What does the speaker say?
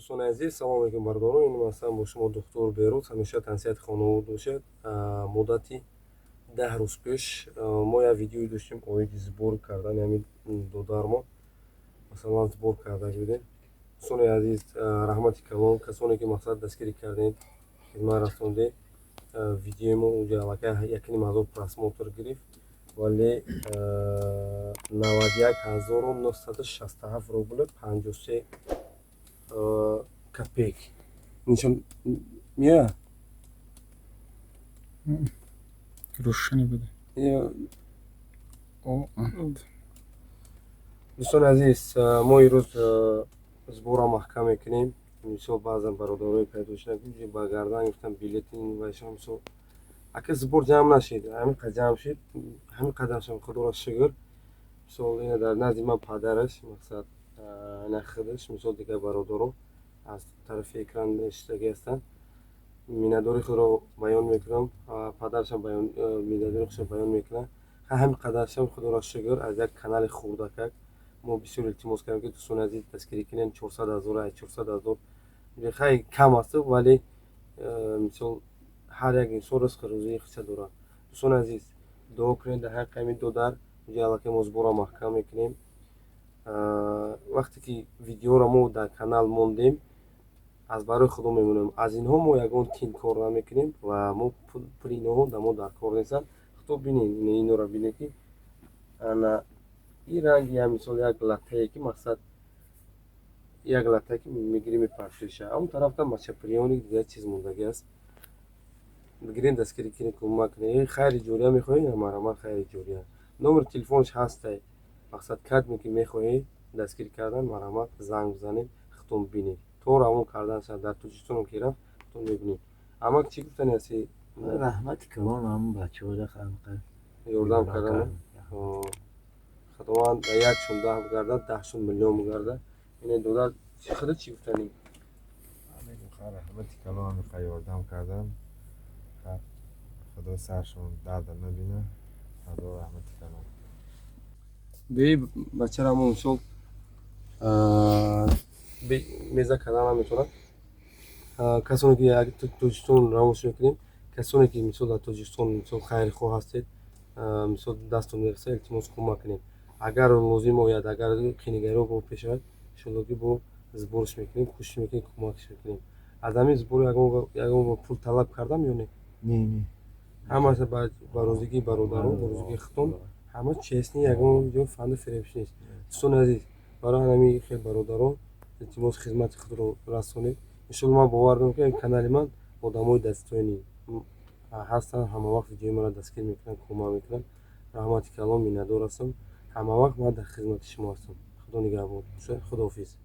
Дӯстони азиз, салом алейкум, бародарон. Ин масалан бо шумо духтур Берӯз. Ҳамеша тансиҳати хонавод бошед. Муддати 10 рӯз пеш мо як видеое доштем оиди сбор кардани ҳамин додармо. Масалан, сбор карда будем. Дӯстони азиз, раҳмати калон касоне ки мақсад дастгирӣ кардем, хидмат расондем. Видеои мо уҷа аллакай 1,5 ҳазор просмотр гирифт, вале 91 967 рубли 53 копеек нишон меояд. Рӯшане буде. О. Дӯстони азиз, мо имрӯз сбора маҳкам мекунем. Мисол, баъзан бародарое пайдо шуданд, ки ба гардан гирифтан билети вайшон. Мисол, ака, сбор ҷамъ нашид, ҳамин қадр ҷамъ шид, ҳамин қадаршам худоро шукр. Мисол, ина дар назди ман падараш, мақсад, ина худаш, мисол, дигар бародаро аз тарафи экран нишастагӣ ҳастанд. Миннатдории худро баён мекунам, падарашам миннатдории худро баён мекунам. Ҳамин қадаршам худоро шукр. Аз як канали хурдакак мо бисёр илтимос кардем, ки дӯстони азиз, дастгирӣ кунем. 400 000, ай 400 000 хай кам аст, вале мисол, ҳар як инсон ризқи рӯзии худша дорад. Дӯстони азиз, дуо кунед дар ҳаққи ҳамин додар. Инҷа аллакай мо сбора маҳкам мекунем. Вақте ки видеоро мо дар канал мондем, аз барои худо мемонем. Аз инҳо мо ягон тин кор намекунем ва мо пули инҳо дар мо дар кор нестанд. Худо бинед, инора бинед, ки ана ин ранги я, мисол, як латтае ки, мақсад, як латтае ки мегирӣ, мепартоиша. Он тарафта мочеприёмник, дигар чиз мондагӣ аст. Бигирем, дастгирӣ кунем, кӯмак кунем. Хайри ҷория мехоҳед, марҳамат, хайри ҷория. Номери телефонаш ҳастай. Мақсад, кадме ки мехоҳед дастгирӣ кардан, марҳамат, занг бизанед, худтон бинед. То равон карданша дар Тоҷикистонам ки рафт, худтон мебинед. Амак, чӣ гуфтани ҳастӣ? Раҳмати калон ҳам бачаҳода. Ёрдам кардан. Худованд якшон 10 бигардад, даҳшон миллион бигардад. Ине додар, худо чӣ гуфтанӣ? Раҳмати калон, ёрдам кардан. Худо саршон дарда набина. Худо раҳмати калон. Беи бачара мо, мисол, меза кардан наметавонад. Касоне ки Тоҷикистон равон мекунем, касоне ки, мисол, дар Тоҷикистон, мисол, хайрхоҳ ҳастед, мисол, дастон мерасад, илтимос, кӯмак кунем. Агар лозим ояд, агар қинигариҳо бо пеш ояд, иншолло ки бо сборш мекунем, кӯшиш мекунем, кӯмакш мекунем. Аз ҳамин сбор ягон бор пул талаб кардам ё не? Не, не. Ҳамаша ба розигии бародарон, ба розигии худтон, ҳама честный, ягон ҷо фанду фиребш нест. Дӯстони азиз, барои ҳамин хел бародарон, илтимос, хизмати худро расонед. Иншолло, ман бовар дорам, ки канали ман одамои достойный ҳастанд, ҳамавақт видеои маро дастгир мекунанд, кӯмак мекунанд. Раҳмати калон, миннатдор ҳастам. Ҳамавақт ман дар хизмати шумо ҳастам. Худо нигаҳбон. Худоҳофиз.